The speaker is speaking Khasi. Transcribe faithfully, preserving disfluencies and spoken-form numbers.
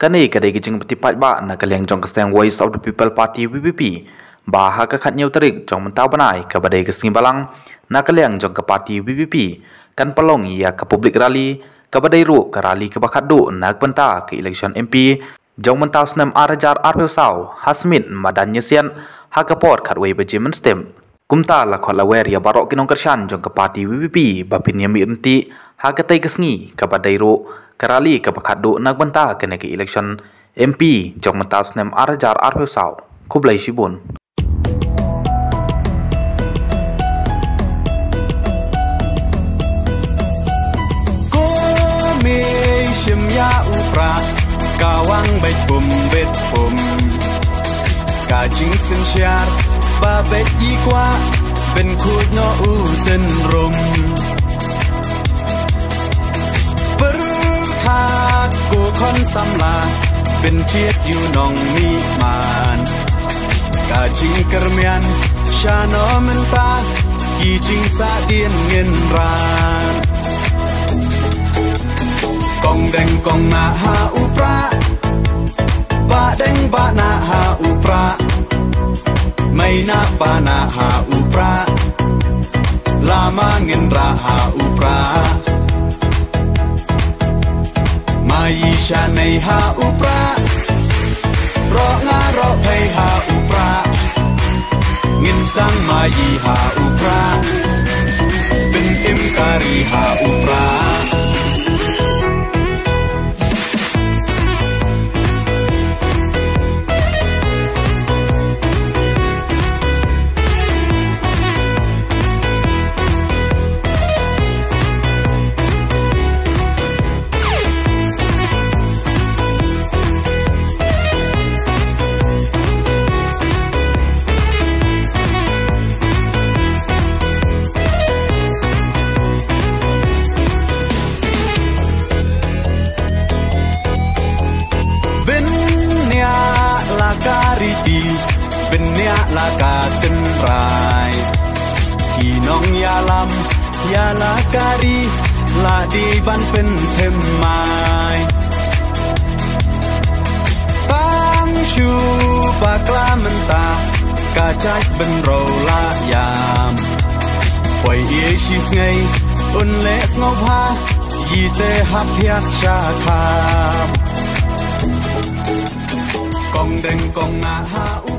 Kane ka dei ka jingpynpaw paidbah na ka liang jong ka seng Voice of the People Party, V P P, ba ha ka khathynñiew tarik jong mynta u bnai, kaba dei ka sngi Balang, na ka liang jong ka party V P P kan pynlong ïa ka public rally, kaba dei ruh ka rally kaba khatduh na ka bynta ka election M P jong mynta u snem ar hajar arphew saw, ha Smit Madan Ïasiat, ha ka por khatwei baje mynstep. Kumta la khot la wer ïa baroh ki nongkyrshan jong ka party V P P ba phin ïa mih ryntih ha katei ka sngi, kaba dei ruh ka rally kaba khatduh na ka bynta kane ka election M P jong mynta u snem ar hajar arphew saw. Khublei shibun. Ko mei shim ïa u prah, ka wang beit pum beit pum. Ka jingsynshar ba beit i kwah, ban khuid noh u synrum. Pyrkhat ko khon samla, ban jied ïa u nongmihman. Ka jingkyrmen shano mynta, ki jingsahdien ngin ran. Kong deng kong nah ha u prah, bah deng bah nah ha u prah, mei nah pa nah ha u prah, lama ngin rah ha u prah. Mei shane ha u prah, roh nga roh pei ha u prah. Ngin sdang mei ha u prah, pyntim kari ha u prah. Bniah la ka riti, bniah la ka tynrai. Ki nongïalam ïa la ka ri, la dei ban pynthymmai. Tang shu bakla mynta, ka jait bynriew la ïam. Poi ïa shi sngi, un leh sngewbha, ïa te hap ïa sha kham. Kong deng kong nah ha u